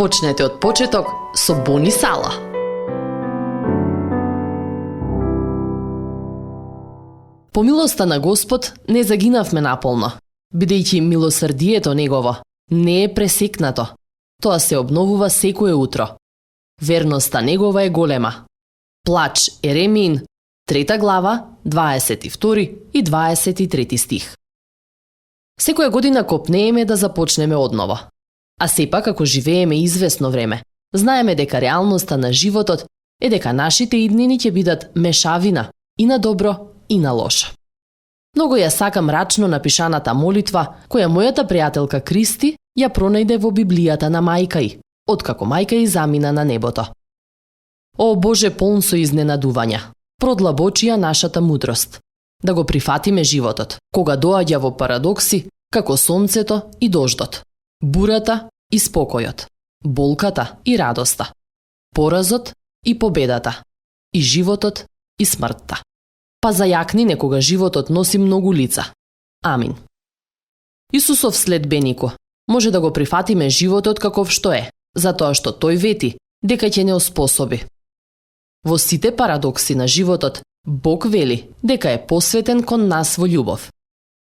Почнете од почеток со Бони Сала. По милоста на Господ не загинавме наполно, бидејќи милосрдието Негово не е пресекнато. Тоа се обновува секое утро. Верноста Негова е голема. Плач Еремиин, 3 глава, 22 и 23 стих. Секоја година копнееме да започнеме одново. А сепак, ако живееме известно време, знаеме дека реалноста на животот е дека нашите иднини ќе бидат мешавина и на добро и на лошо. Многу ја сакам рачно напишаната молитва која мојата пријателка Кристи ја пронајде во Библијата на мајка ѝ, откако мајка ѝ замина на небото. О Боже полн со изненадувања, продлабочија нашата мудрост, да го прифатиме животот, кога доаѓа во парадокси како сонцето и дождот, бурата и спокојот, болката и радоста, поразот и победата, и животот и смртта. Па зајакни некога животот носи многу лица. Амин. Исусов следбенико може да го прифатиме животот каков што е, затоа што тој вети дека ќе не оспособи. Во сите парадокси на животот, Бог вели дека е посветен кон нас во љубов.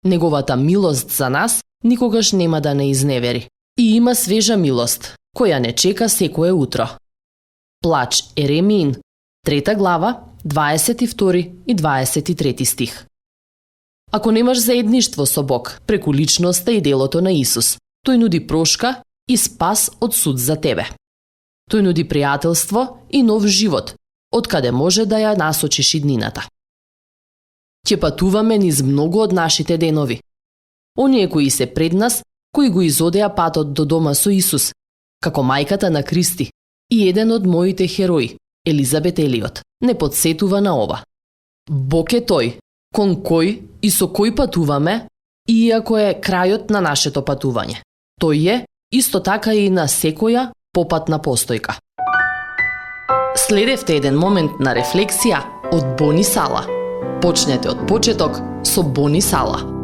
Неговата милост за нас никогаш нема да не изневери. И има свежа милост, која не чека секое утро. Плач Еремиин, 3 глава, 22 и 23 стих. Ако немаш заедништво со Бог преку личноста и делото на Исус, тој нуди прошка и спас од суд за тебе. Тој нуди пријателство и нов живот, од каде може да ја насочиш иднината. Ќе патуваме низ многу од нашите денови. Оние кои се пред нас, кои го изодеа патот до дома со Исус, како мајката на Кристи и еден од моите херои, Елизабет Елиот, не подсетува на ова. Бог е тој, кон кој и со кој патуваме, иако е крајот на нашето патување. Тој е исто така и на секоја попатна постојка. Следевте еден момент на рефлексија од Бони Сала. Почнете од почеток со Бони Сала.